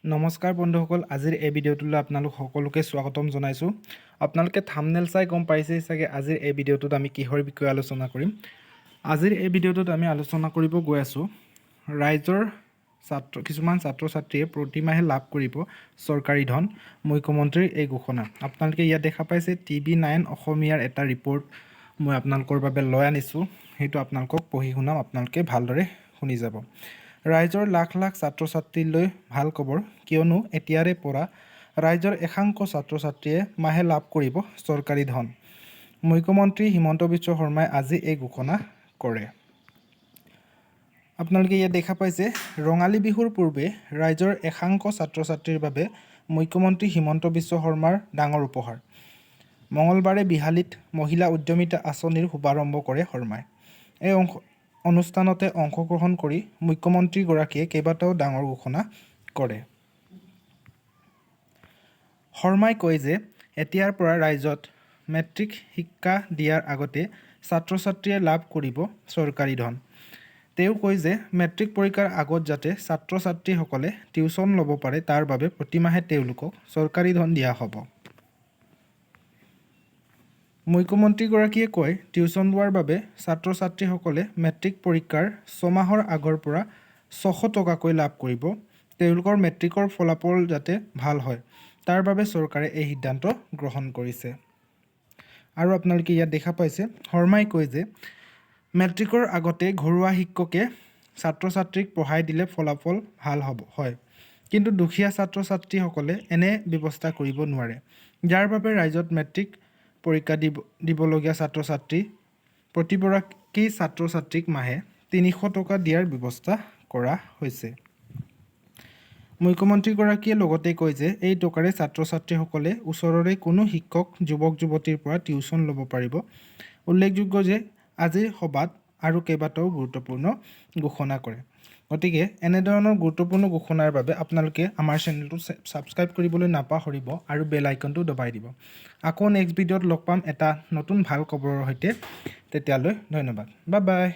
নমস্কাৰ বন্ধুসকল, আজিৰ এই ভিডিঅ'টোলৈ আপোনালোক সকলোকে স্বাগতম জনাইছোঁ। আপোনালোকে থামনেল চাই গম পাইছেই চাগে আজিৰ এই ভিডিঅ'টোত আমি কিহৰ বিষয়ে আলোচনা কৰিম। আজিৰ এই ভিডিঅ'টোত আমি আলোচনা কৰিব গৈ আছোঁ ৰাজ্যৰ ছাত্ৰ কিছুমান ছাত্ৰ ছাত্ৰীয়ে প্ৰতিমাহে লাভ কৰিব চৰকাৰী ধন, মুখ্যমন্ত্ৰীৰ এই ঘোষণা। আপোনালোকে ইয়াত দেখা পাইছে, টিভি 9 অসমীয়াৰ এটা ৰিপৰ্ট মই আপোনালোকৰ বাবে লৈ আনিছোঁ। সেইটো আপোনালোকক পঢ়ি শুনাম, আপোনালোকে ভালদৰে শুনি যাব। ৰাজ্যৰ লাখ লাখ ছাত্ৰ ছাত্ৰীলৈ ভাল খবৰ। কিয়নো এতিয়াৰে পৰা ৰাজ্যৰ একাংশ ছাত্ৰ ছাত্ৰীয়ে মাহে লাভ কৰিব চৰকাৰী ধন। মুখ্যমন্ত্ৰী হিমন্ত বিশ্ব শৰ্মাই আজি এই ঘোষণা কৰে। আপোনালোকে ইয়াত দেখা পাইছে, ৰঙালী বিহুৰ পূৰ্বে ৰাজ্যৰ একাংশ ছাত্ৰ ছাত্ৰীৰ বাবে মুখ্যমন্ত্ৰী হিমন্ত বিশ্ব শৰ্মাৰ ডাঙৰ উপহাৰ। মঙলবাৰে বিহালীত মহিলা উদ্যমিতা আঁচনিৰ শুভাৰম্ভ কৰে শৰ্মাই। এই অনুষ্ঠানতে অংশগ্ৰহণ কৰি মুখ্যমন্ত্ৰীগৰাকীয়ে কেইবাটাও ডাঙৰ ঘোষণা কৰে। শৰ্মাই কয় যে এতিয়াৰ পৰা ৰাজ্যত মেট্ৰিক শিক্ষা দিয়াৰ আগতে ছাত্ৰ ছাত্ৰীয়ে লাভ কৰিব চৰকাৰী ধন। তেওঁ কয় যে মেট্ৰিক পৰীক্ষাৰ আগত যাতে ছাত্ৰ ছাত্ৰীসকলে টিউচন ল'ব পাৰে, তাৰ বাবে প্ৰতিমাহে তেওঁলোকক চৰকাৰী ধন দিয়া হ'ব। মুখ্যমন্ত্ৰীগৰাকীয়ে কয়, টিউচন লোৱাৰ বাবে ছাত্ৰ ছাত্ৰীসকলে মেট্ৰিক পৰীক্ষাৰ 6 মাহৰ আগৰ পৰা 600 টকাকৈ লাভ কৰিব। তেওঁলোকৰ মেট্ৰিকৰ ফলাফল যাতে ভাল হয়, তাৰ বাবে চৰকাৰে এই সিদ্ধান্ত গ্ৰহণ কৰিছে। আৰু আপোনালোকে ইয়াত দেখা পাইছে, শৰ্মাই কয় যে মেট্ৰিকৰ আগতে ঘৰুৱা শিক্ষকে ছাত্ৰ ছাত্ৰীক পঢ়াই দিলে ফলাফল ভাল হ'ব হয়। কিন্তু দুখীয়া ছাত্ৰ ছাত্ৰীসকলে এনে ব্যৱস্থা কৰিব নোৱাৰে। যাৰ বাবে ৰাজ্যত মেট্ৰিক পৰীক্ষা দিবলগীয়া ছাত্ৰ ছাত্ৰী প্ৰতিগৰাকী ছাত্ৰ ছাত্ৰীক মাহে 300 টকা দিয়াৰ ব্যৱস্থা কৰা হৈছে। মুখ্যমন্ত্ৰীগৰাকীয়ে লগতে কয় যে এই টকাৰে ছাত্ৰ ছাত্ৰীসকলে ওচৰৰে কোনো শিক্ষক যুৱক যুৱতীৰ পৰা টিউচন ল'ব পাৰিব। উল্লেখযোগ্য যে আজিৰ সভাত আৰু কেইবাটাও গুৰুত্বপূৰ্ণ ঘোষণা কৰে। গতিকে এনেধৰণৰ গুৰুত্বপূৰ্ণ ঘোষণাৰ বাবে আপোনালোকে আমাৰ চেনেলটো ছাবস্ক্ৰাইব কৰিবলৈ নাপাহৰিব আৰু বেল আইকনটো দবাই দিব। আকৌ নেক্সট ভিডিঅ'ত লগ পাম এটা নতুন ভাল খবৰৰ সৈতে। তেতিয়ালৈ ধন্যবাদ, বাই বাই।